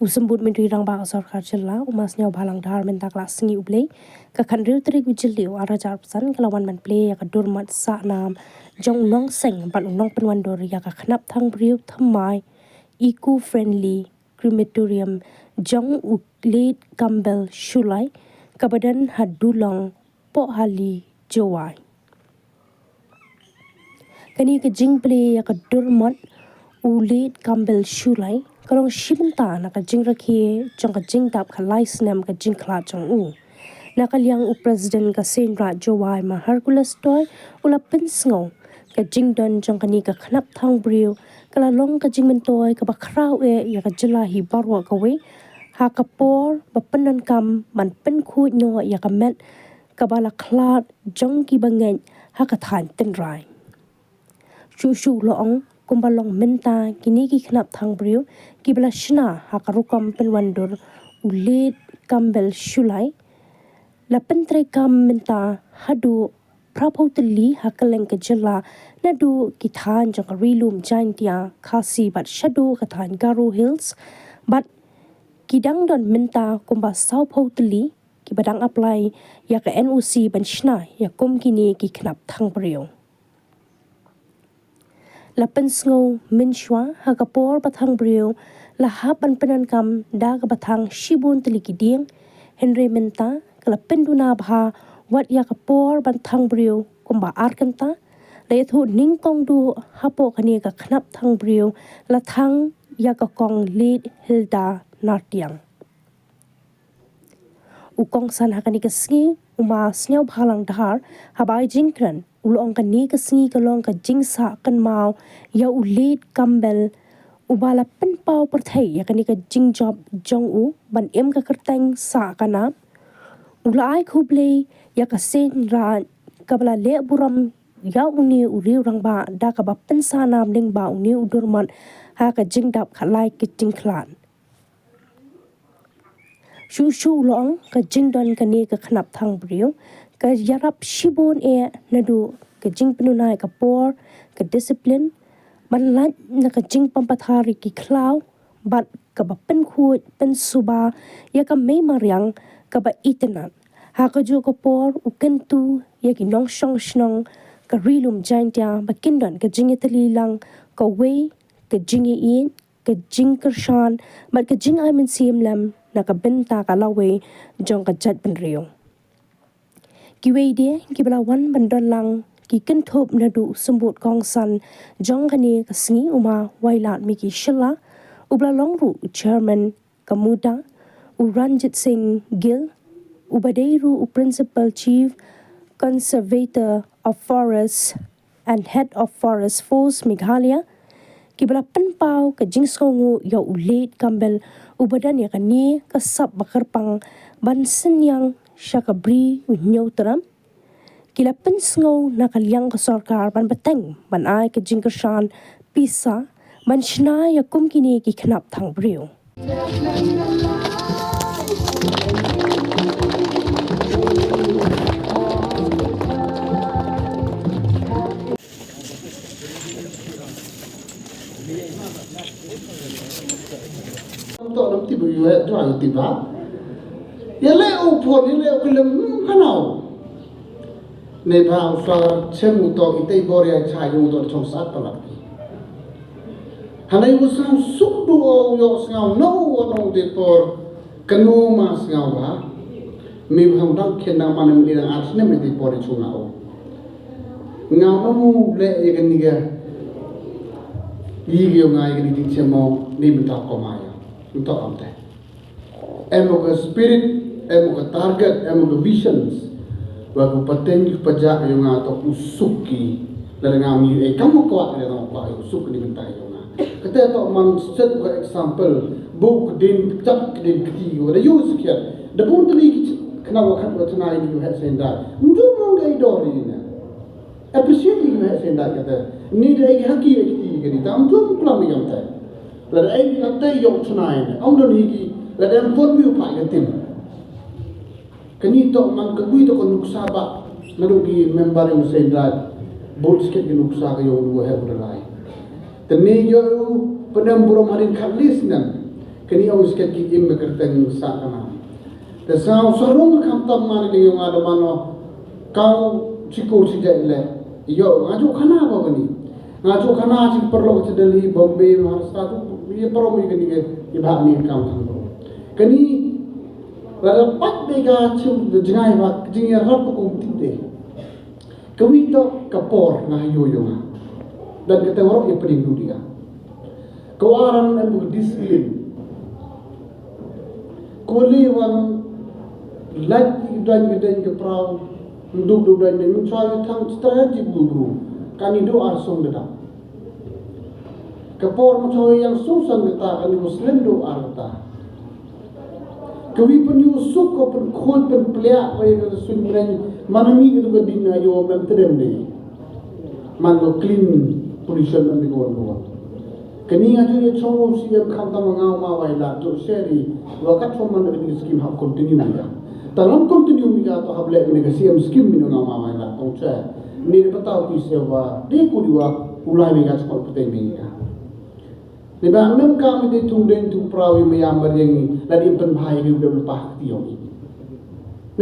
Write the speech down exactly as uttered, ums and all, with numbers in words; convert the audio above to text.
Symbud Myntri Rangbah ka Sorkar Jylla, u Ma Sniawbhalang Dhar, mynta ka la sngi U Blei, ka khathynriew tarik u Jylliew arhajar arphew san, ka la wan ban plie ïa ka dur mot sahnam jong u nongseng bad u nongpynwandur ïa ka khnap thang briew thymmai Eco Friendly Crematorium jong u Late Campbell Shullai, kaba don ha Dulong, Pohali, Jowai. Kane ka jingplie ïa ka dur mot u Late Campbell Shullai ka long shi bynta na ka jingrakhe jong ka jingdap khatlai snem ka jingkhlad jong u. Na ka liang u President ka Seiñ Raij Jowai, Ma Hercules Doy, u la pynsngew ka jingdon jong kane ka khnap thang briew ka la long ka jingmyntoi kaba khraw eh ïa ka jylla hi baroh kawei, ha ka por ba pyndonkam ban pynkhuid noh ïa ka met kaba la khlad jong kiba ngeit ha ka thaiñ tynrai. Shuh shuh la ong, kumba long mynta, kine ki khnap thang briew kiba la shna ha ka rukom pynwandur u Late Campbell Shullai la pyntreikam mynta haduh phra phew tylli ha kylleng ka jylla, naduh ki thaiñ jong ka Ri Lum Jaintia Khasi bad shaduh ka thaiñ Garo Hills, bad ki dang don mynta kumba saw phew tylli kiba dang apply ïa ka N O C ban shna ïa kum kine ki khnap thang briew. La pynsngew mynshuwa ha ka por ba thang briew la hap ban pyndonkam da kaba thang shibun tylli ki dieng, hynrei mynta ka la pynduna bha wat ïa ka por ban thang briew kumba ar kynta. La ïathuh nyngkong duh hapoh kane ka khnap thang briew la thang ïa ka Kong Late Hilda Nartiang. U kongsan ha kane ka sngi, u Ma Sniawbhalang Dhar, haba ai jingkren, u la ong kane ka sngi ka long ka jingsah kynmaw ïa u Late Campbell, uba la pynpaw pyrthei ïa kane ka jingjop jong u ban im ka kyrteng sah ka nam. U la ai khublei ïa ka Seiñ Raij kaba la leh burom ïa une u riew rangbah da kaba pynsah nam lyngba une u dur mot ha ka jingdap khatlai ka jingkhlad. Shuh shuh la ong, ka jingdon kane ka khnap thang briew ka ïarap shibun eh naduh ka jingpyndonkam ka por, ka discipline, ban lait na ka jingpynpaw pathar ïa ki khlaw bad kaba pynkhuid pynsuba ïa ka mei mariang kaba itynnad. Ha kajuh ka por u kyntu ïa ki nongshong shnong ka Ri Lum Jaintia ba kin don ka jingïatylli lang kawei, ka jingïeit, ka jingkyrshan bad ka jingai mynsiem lem na ka bynta ka lawei jong ka jaitbynriew. Kiwei de kiba la wan ban don lang ki kynthup naduh u symbud kongsan jong kane ka sngi, u Ma Wailadmiki Shylla, uba la long ruh u chairman ka MUDA, u Ranjit Singh Gill, uba dei ruh u Principal Chief Conservator of Forest and Head of Forest Force Meghalaya, kiba la pynpaw ka jingsngewnguh ïa u Late Campbell, uba don ïa kane ka sap ba kyrpang ban synñiang sha ka Bri u Hynñiewtrep. Ki la pynsngew na ka liang ka sorkar ban bteng ban ai ka jingkyrshan pisa ban shna ïa kum kine ki khnap thang briew. Ym toh lam tip ïa u, ïa u tip ba ïa leh u phon, ïa leh u kylem, hmm, hanaw. Neibhah u sa chem u toh, itei bor ïa cha ïa u toh chong sat palat. Hangne u sngewsuk duh u ïohsngew na u wan u dei por. Kano ma sngewbha. Me bha u dang khynnah, man ym dei dang ar snem ïa dei por i chunga u. Nga u nang u leh ïa kane ka. Ïa ki ïoh nga ïa kane ka jingchem mo ni mynta u koma ïa. Mynta u kam te. Em u ka spirit, em u ka target, em u ka visions. Wa ku pateng ku pajak ïa nga toh u suk ki. Lada nga mi ei kam u kwah, lada nga kwah u suk ni mynta ïa nga. Kata toh man set u ka example. Buk din, chap din kti wa da yu sikya. Da bun tli ki kna wa khat wa tna ni u hek sendai. Mdu mong ga idor ni na. Appreciate ïa ki meh sien da kata. Ni da ai ha ki ai kti ïa kani. Tam tum klam ïa kata. Lada ai kata ïa u chna ïa. Ong don hi ki. Lada em phone bi u phah ïa tim. Kani toh man ka bui toh ka nuksa ba. Naduh ki member ïa u sien da. Bol sikit ki nuksa ka ïa u dua he u da lai. Te ni ïa u pynem burom hadien khat list nem. Kani ong sket ki im ka kyrteng sa kana. Te sa u sarong khamtam man ka yong ada mano. Kau chikur si jai le. Yo, nga ju khana ba kani. Nga ju khana chi perlo ka Delhi, Bombay, Maharashtra tu. Ye prom ye kani ke, ye ba ni kam thang bro. Kani, lada pat bega chu de jngai ba, jngai rap ko ti de. Ka wi to ka por nga ha ïoh ïoh nga. Dan kata warok ïa pdeng dunia. Ka waran em ka discipline. Ka wali wan lait i dan i dan ka prau. Nduk duk dan i mun chwa thang strategy bru bru. Kani do ar song da. Ka por mun chwa yang song sang kata kani Muslim do ar kata. Ka wi pynïoh suk ko pynkhuid pynpliah ko ïa ka suiñ mreng. Mana mi ka tu ka ding na ïoh mem tedem de. Man ko clean pollution na mi ko wan ko wan. Kani nga ju ïa chong u C M khamtam nga ma wai la to sheri. Wa kat chong man ka skim hap continue mi ka. Ta lam continue mi ka to hap lek mi ka C M skim mi nga ma wai la tong che. Ni de patau pi se wa de ku di wa ulai mi ka chong pete mi ka. Ni ba mem ka mi de tung deng tung prau i mayam ba deng la di pynbha i de pah ti ong.